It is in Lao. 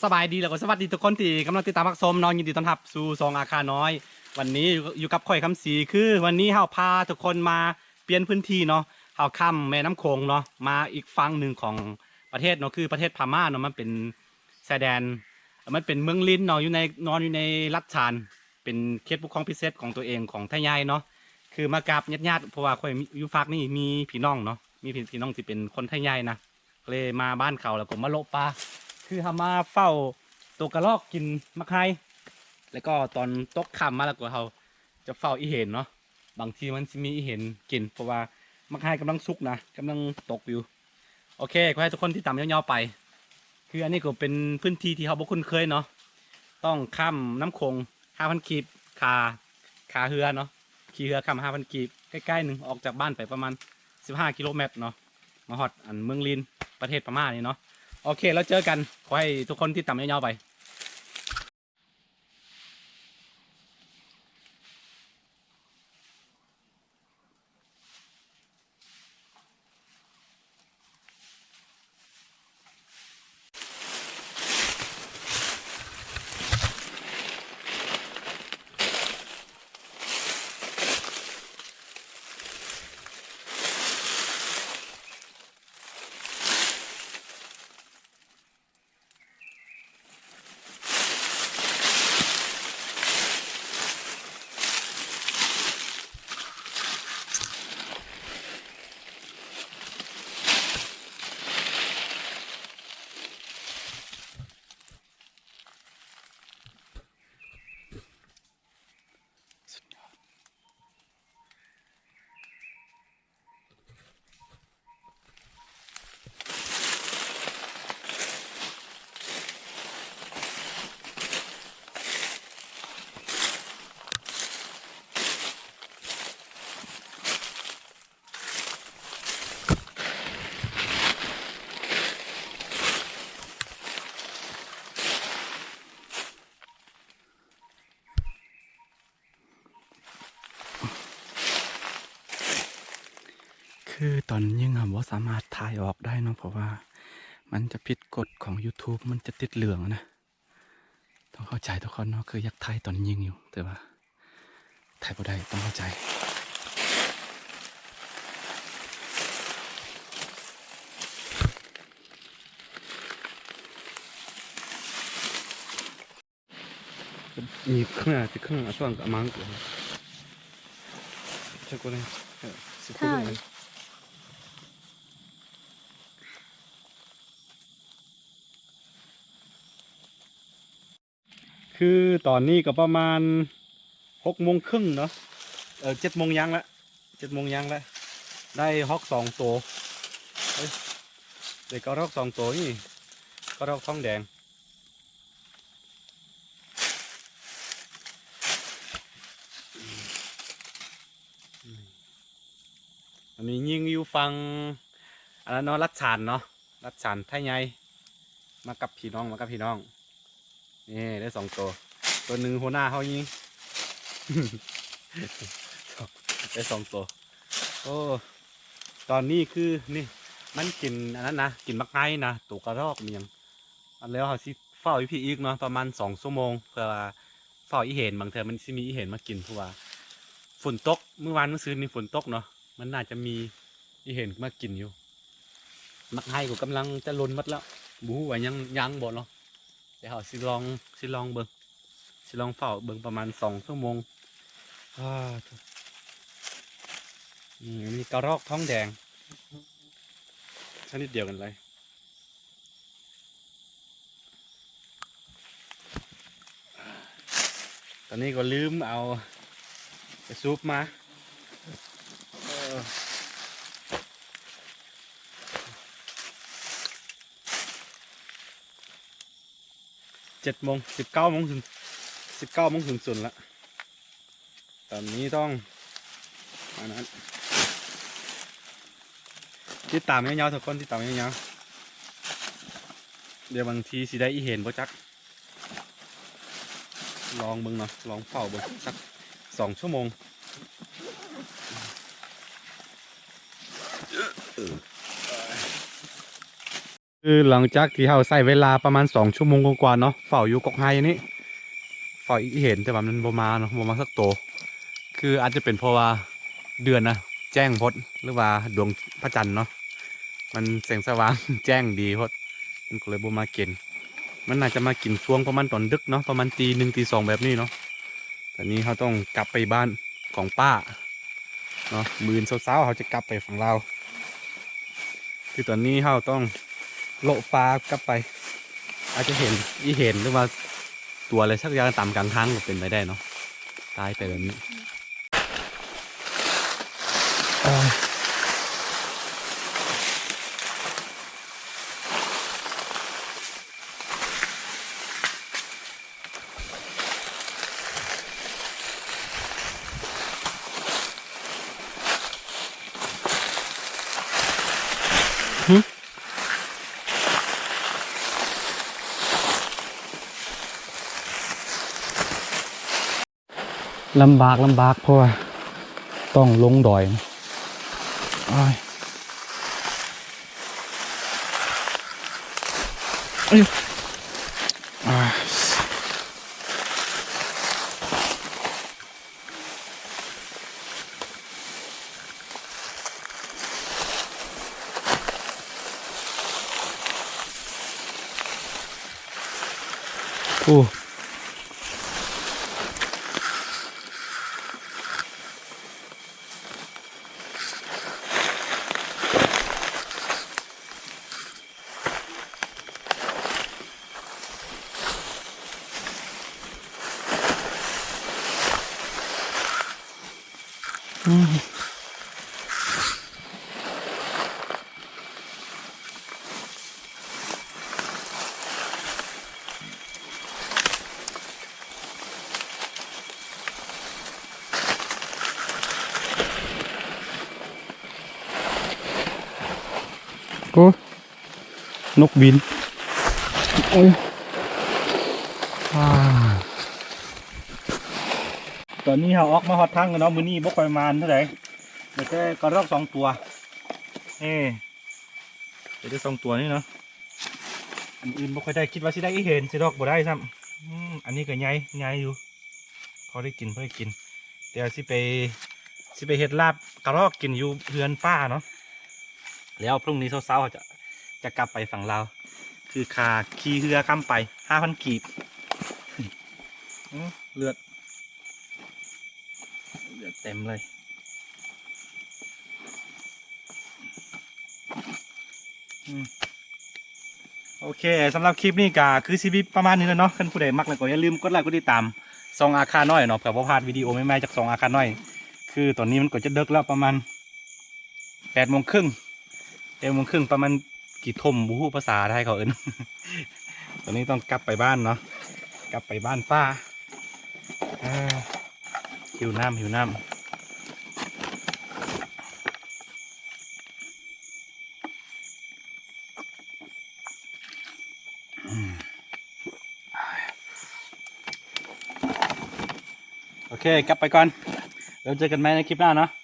ສະບາຍດີ ແລ້ວກໍສະຫວັດດີທຸກຄົນທີ່ກຳລັງຕິດຕາມຮັບຊົມເນາະ, ຍິນດີຕ້ອນຮັບສູ່ຊ່ອງອາຄານ້ອຍ. ວັນນີ້ຢູ່ກັບຂ້ອຍຄຳສີ, ຄືວັນນີ້ເຮົາພາທຸກຄົນມາປ່ຽນພື້ນທີ່ເນາະ, ເຮົາຂ້າມແມ່ນ້ຳໂຂງເນາະ ມາອີກຝັ່ງໜຶ່ງຂອງປະເທດເນາະ, ຄືປະເທດພະມ້າເນາະ, ມັນເປັນຊາຍແດນ ມັນເປັນເມືອງລິນເນາະ, ຢູ່ໃນ ນອນຢູ່ໃນລັດສານ ເປັນເຂດປົກຄອງພິເສດຂອງຕົວເອງຂອງໄທໃຫຍ່ເນາະ. ຄືມາກັບຍາດໆ ເພາະວ່າຂ້ອຍມີ ຢູ່ຟາກນີ້ມີພີ່ນ້ອງເນາະ, ມີພີ່ ພີ່ນ້ອງທີ່ເປັນຄົນໄທໃຫຍ່ນະ, ກໍເລີຍມາບ້ານເຂົາ ແລ້ວກໍມາເລາະປ່າ. ຄືເຮົາມາເຝົ້າໂຕກະລອກກິນໝາກໄຮ, ແລ້ວກໍຕອນຕົກຄ່ຳມາ ແລ້ວກໍເຮົາຈະເຝົ້າອີ່ເຫັນເນາະ, ບາງທີມັນຊິມີອີ່ເຫັນກິນ ເພາະວ່າໝາກໄຮກຳລັງສຸກນະ, ກຳລັງຕົກຢູ່. ໂອເຄ ຂໍໃຫ້ທຸກຄົນຕິດຕາມຍາວໆໄປ. ຄືອັນນີ້ກໍເປັນພື້ນທີ່ທີ່ເຮົາບໍ່ຄຸ້ນເຄີຍເນາະ, ຕ້ອງຂ້າມນ້ຳໂຂງ ຫ້າພັນກີບ ຄ່າ ຄ່າເຮືອເນາະ, ຂີ່ເຮືອຂ້າມ ຫ້າພັນກີບ ໃກ້ໆໜຶ່ງ, ອອກຈາກບ້ານໄປປະມານສິບຫ້າກິໂລແມັດເນາະ, ມາຮອດອັນເມືອງລິນ ປະເທດພະມ້ານີ້ເນາະ. ໂອເຄ ແລ້ວເຈີກັນ, ຂໍໃຫ້ທຸກຄົນຕິດຕາມຍາວໆໄປ. ຄືຕອນຍິງເຮົາບໍ່ສາມາດຖ່າຍອອກໄດ້ເນາະ, ເພາະວ່າມັນຈະຜິດກົດຂອງ YouTube ມັນຈະຕິດເຫຼືອງນະ. ຕ້ອງເຂົ້າໃຈທຸກຄົນເນາະ, ຄືຢາກຖ່າຍຕອນຍິງຢູ່ ແຕ່ວ່າຖ່າຍບໍ່ໄດ້, ຕ້ອງເຂົ້າໃຈ. ຄືຕອນນີ້ກໍປະມານຫົກໂມງເຄິ່ງເນາະ, ເອີ ເຈັດໂມງຢ່າງລະ ເຈັດໂມງຢ່າງລະ ໄດ້ຮອກສອງໂຕ. ເອີ ໄດ້ກະຮອກສອງໂຕນີ້, ກະຮອກທອງແດງ. ອັນນີ້ຍິງຢູ່ຝັ່ງອັນນັ້ນເນາະ, ລັດສານເນາະ, ລັດສານໄທໃຫຍ່. ມາກັບພີ່ນ້ອງ ມາກັບພີ່ນ້ອງ. ນີ້ໄດ້ສອງໂຕ, ໂຕໜຶ່ງຫົວໜ້າເຮົາຍິງ ໄດ້ສອງໂຕ. ໂອ້ ຕອນນີ້ຄືນີ້ ມັນກິນອັນນັ້ນນະ, ກິນໝາກໄຮນະ, ໂຕກະຮອກມັນຫຍັງ. ອັນແລ້ວເຮົາຊິເຝົ້າຢູ່ພີ້ອີກເນາະ ປະມານສອງຊົ່ວໂມງ ເພື່ອວ່າເຝົ້າອີ່ເຫັນ, ບາງເທື່ອມັນຊິມີອີ່ເຫັນມາກິນ. ເພາະວ່າຝົນຕົກ, ມື້ວານມື້ຊືນນີ້ຝົນຕົກເນາະ, ມັນໜ້າຈະມີອີ່ເຫັນມາກິນຢູ່. ໝາກໄຮກໍກຳລັງຈະຫຼົ່ນໝົດແລ້ວ, ບໍ່ຮູ້ວ່າຍັງ ຍັງບໍ່ເນາະ. ແຕ່ເຮົາຊິລອງ ຊິລອງເບິ່ງ ຊິລອງເຝົ້າເບິ່ງປະມານສອງຊົ່ວໂມງ. ອາ ນີ້ກະຮອກທອງແດງ ຊະນິດດຽວກັນເລີຍ. ຕອນນີ້ກໍລືມເອົາກະສູບມາ. ເອີ ເຈັດໂມງ ສິບເກົ້າໂມງ ສິບເກົ້າໂມງສູນສູນລະ. ຕອນນີ້ຕ້ອງ ອັນນັ້ນ ຕິດຕາມຍາວໆ ທຸກຄົນ ຕິດຕາມຍາວໆ. ດຽວບາງທີຊິໄດ້ອີ່ເຫັນບໍ່ຈັກ. ລອງເບິ່ງເນາະ, ລອງເຝົ້າເບິ່ງຈັກສອງຊົ່ວໂມງ. ຄືຫຼັງຈາກທີ່ເຮົາໃຊ້ເວລາປະມານສອງຊົ່ວໂມງກວ່າໆເນາະ ເຝົ້າຢູ່ກົກໄຮນີ້ ເຝົ້າອີ່ເຫັນ ແຕ່ວ່າມັນບໍ່ມາເນາະ ບໍ່ມາສັກໂຕ. ຄືອາດຈະເປັນເພາະວ່າເດືອນນະແຈ້ງໂພດ ຫຼືວ່າດວງພະຈັນເນາະ ມັນແສງສະຫວ່າງແຈ້ງດີໂພດ ມັນກໍເລີຍບໍ່ມາກິນ. ມັນໜ້າຈະມາກິນຊ່ວງປະມານຕອນດຶກເນາະ ປະມານຕີໜຶ່ງ ຕີສອງແບບນີ້ເນາະ. ຕອນນີ້ເຮົາຕ້ອງກັບໄປບ້ານຂອງປ້າເນາະ ມື້ອື່ນເຊົ້າໆເຮົາຈະກັບໄປຝັ່ງລາວ. ຄືຕອນນີ້ເຮົາຕ້ອງເລາະປ່າກັບໄປ ອາດຈະເຫັນອີ່ເຫັນ ຫຼືວ່າຕົວອະໄລສັກຢ່າງຕາມກາງທາງກໍເປັນໄປໄດ້ເນາະ ຕາຍໄປແບບນີ້. ລຳບາກ ລຳບາກ ເພາະວ່າຕ້ອງລົງດອຍ. ໂອ້ຍ ໂອ້ຍ ໂອ້. ໂອ້ ນົກບິນ ໂອ້ຍ ຕອນນີ້ເຮົາອອກມາຮອດທາງແລ້ວເນາະ ມື້ນີ້ບໍ່ຄ່ອຍໝານເທົ່າໃດ ໄດ້ແຕ່ກະຮອກສອງຕົວ ເອີ ໄດ້ແຕ່ສອງຕົວນີ້ເນາະ ອັນອື່ນບໍ່ຄ່ອຍໄດ້ ຄິດວ່າຊິໄດ້ອີ່ເຫັນ ຊິດອກບໍ່ໄດ້ຊ້ຳ ອືມ ອັນນີ້ກໍໃຫຍ່ ໃຫຍ່ຢູ່ ພໍໄດ້ກິນ ພໍໄດ້ກິນ ດຽວຊິໄປ ຊິໄປເຮັດລາບກະຮອກກິນຢູ່ເຮືອນປ້າເນາະ ແລ້ວພລຸ່ງນີ້ເຊົ້າໆ ເຮົາຈະ ຈະກັບໄປຝັ່ງລາວ ຄືຄ່າຂີ່ເຮືອຂ້າມໄປ ຫ້າພັນກີບ ອື ເລືອດ ເລືອດເຕັມເລີຍ ອືມ ໂອເຄ ສຳລັບຄລິບນີ້ກໍຄືຊິມີປະມານນີ້ແຫຼະເນາະ ຄັນຜູ້ໃດມັກແລ້ວກໍຢ່າລືມກົດໄລກົດຕິດຕາມຊ່ອງອາຄານ້ອຍເນາະ ເພື່ອບໍ່ພາດວິດີໂອໃໝ່ໆຈາກຊ່ອງອາຄານ້ອຍ ຄືຕອນນີ້ມັນກໍຈະເດິກແລ້ວ ປະມານແປດໂມງເຄິ່ງ ແປດໂມງເຄິ່ງ ປະມານ ກີ່ຖົມ ບໍ່ຮູ້ພາສາໄທເຂົາເອີ້ນ ຕອນນີ້ຕ້ອງກັບໄປບ້ານເນາະ ກັບໄປບ້ານປ້າ ເອີ ຫິວນ້ຳ ຫິວນ້ຳ. ໂອເຄ ກັບໄປກ່ອນ ແລ້ວເຈີກັນໃໝ່ໃນຄລິບໜ້າເນາະ.